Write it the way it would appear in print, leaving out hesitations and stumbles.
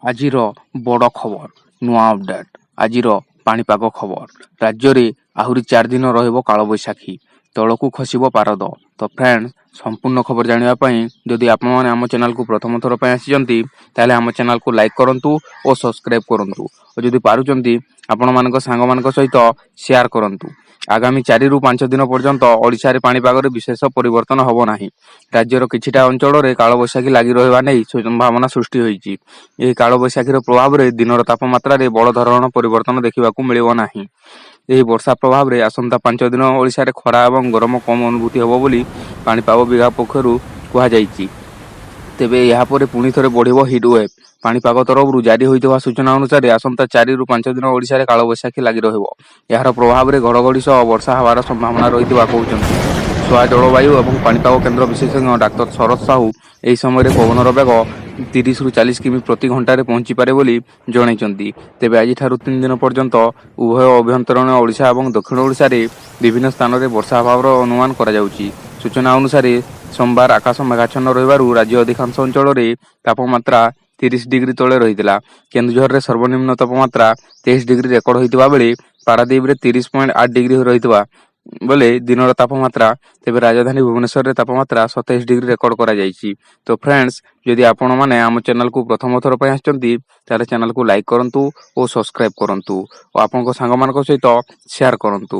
ଆଜିର ବଡ଼ ଖବର, ନୂଆ ଅପଡେଟ୍, ଆଜିର ପାଣିପାଗ ଖବର। ରାଜ୍ୟରେ ଆହୁରି 4 ଦିନ ରହିବ କାଳବୈଶାଖୀ, ତଳକୁ ଖସିବ ପାରଦ। ତ ଫ୍ରେଣ୍ଡ, ସମ୍ପୂର୍ଣ୍ଣ ଖବର ଜାଣିବା ପାଇଁ ଯଦି ଆପଣମାନେ ଆମ ଚ୍ୟାନେଲକୁ ପ୍ରଥମ ଥର ପାଇଁ ଆସିଛନ୍ତି, ତାହେଲେ ଆମ ଚ୍ୟାନେଲକୁ ଲାଇକ୍ କରନ୍ତୁ ଓ ସବସ୍କ୍ରାଇବ୍ କରନ୍ତୁ ଓ ଯଦି ପାରୁଛନ୍ତି, ଆପଣମାନଙ୍କ ସାଙ୍ଗମାନଙ୍କ ସହିତ ସେୟାର କରନ୍ତୁ। ଆଗାମୀ 4ରୁ 5 ଦିନ ପର୍ଯ୍ୟନ୍ତ ଓଡ଼ିଶାରେ ପାଣିପାଗରେ ବିଶେଷ ପରିବର୍ତ୍ତନ ହେବ ନାହିଁ। ରାଜ୍ୟର କିଛିଟା ଅଞ୍ଚଳରେ କାଳବୈଶାଖୀ ଲାଗି ରହିବା ନେଇ ସମ୍ଭାବନା ସୃଷ୍ଟି ହୋଇଛି। ଏହି କାଳବୈଶାଖୀର ପ୍ରଭାବରେ ଦିନର ତାପମାତ୍ରାରେ ବଡ଼ ଧରଣର ପରିବର୍ତ୍ତନ ଦେଖିବାକୁ ମିଳିବ ନାହିଁ। ଏହି ବର୍ଷା ପ୍ରଭାବରେ ଆସନ୍ତା 5 ଦିନ ଓଡ଼ିଶାରେ ଖରା ଏବଂ ଗରମ କମ୍ ଅନୁଭୂତି ହେବ ବୋଲି ପାଣିପାଗ ବିଭାଗ ପକ୍ଷରୁ କୁହାଯାଇଛି। ତେବେ ଏହାପରେ ପୁଣି ଥରେ ବଢ଼ିବ ହିଟ୍ ୱେଭ୍। ପାଣିପାଗ ତରଫରୁ ଜାରି ହୋଇଥିବା ସୂଚନା ଅନୁସାରେ, ଆସନ୍ତା 4ରୁ 5 ଦିନ ଓଡ଼ିଶାରେ କାଳବୈଶାଖୀ ଲାଗି ରହିବ। ଏହାର ପ୍ରଭାବରେ ଘଡ଼ଘଡ଼ି ସହ ବର୍ଷା ହେବାର ସମ୍ଭାବନା ରହିଥିବା କହୁଛନ୍ତି ସୋଆ ଜଳବାୟୁ ଏବଂ ପାଣିପାଗ କେନ୍ଦ୍ର ବିଶେଷଜ୍ଞ ଡାକ୍ତର ଶରତ ସାହୁ। ଏହି ସମୟରେ ପବନର ବେଗ 30ରୁ 40 କିମି ପ୍ରତି ଘଣ୍ଟାରେ ପହଞ୍ଚିପାରେ ବୋଲି ଜଣାଇଛନ୍ତି। ତେବେ ଆଜିଠାରୁ 3 ଦିନ ପର୍ଯ୍ୟନ୍ତ ଉଭୟ ଆଭ୍ୟନ୍ତରୀଣ ଓଡ଼ିଶା ଏବଂ ଦକ୍ଷିଣ ଓଡ଼ିଶାରେ ବିଭିନ୍ନ ସ୍ଥାନରେ ବର୍ଷା ହେବାର ଅନୁମାନ କରାଯାଉଛି। ସୂଚନା ଅନୁସାରେ, ସୋମବାର ଆକାଶ ମେଘାଚ୍ଛନ୍ନ ରହିବାରୁ ରାଜ୍ୟ ଅଧିକାଂଶ ଅଞ୍ଚଳରେ ତାପମାତ୍ରା 30 ଡିଗ୍ରୀ ତଳେ ରହିଥିଲା। କେନ୍ଦୁଝରରେ ସର୍ବନିମ୍ନ ତାପମାତ୍ରା 23 ଡିଗ୍ରୀ ରେକର୍ଡ ହୋଇଥିବା ବେଳେ ପାରାଦୀପରେ 30.8 ଡିଗ୍ରୀ ରହିଥିବା ବେଳେ ଦିନର ତାପମାତ୍ରା। ତେବେ ରାଜଧାନୀ ଭୁବନେଶ୍ୱରରେ ତାପମାତ୍ରା 27 ଡିଗ୍ରୀ ରେକର୍ଡ କରାଯାଇଛି। ତ ଫ୍ରେଣ୍ଡସ୍, ଯଦି ଆପଣମାନେ ଆମ ଚ୍ୟାନେଲକୁ ପ୍ରଥମ ଥର ପାଇଁ ଆସିଛନ୍ତି, ତାହେଲେ ଚ୍ୟାନେଲକୁ ଲାଇକ୍ କରନ୍ତୁ ଓ ସବସ୍କ୍ରାଇବ୍ କରନ୍ତୁ ଓ ଆପଣଙ୍କ ସାଙ୍ଗମାନଙ୍କ ସହିତ ସେୟାର କରନ୍ତୁ।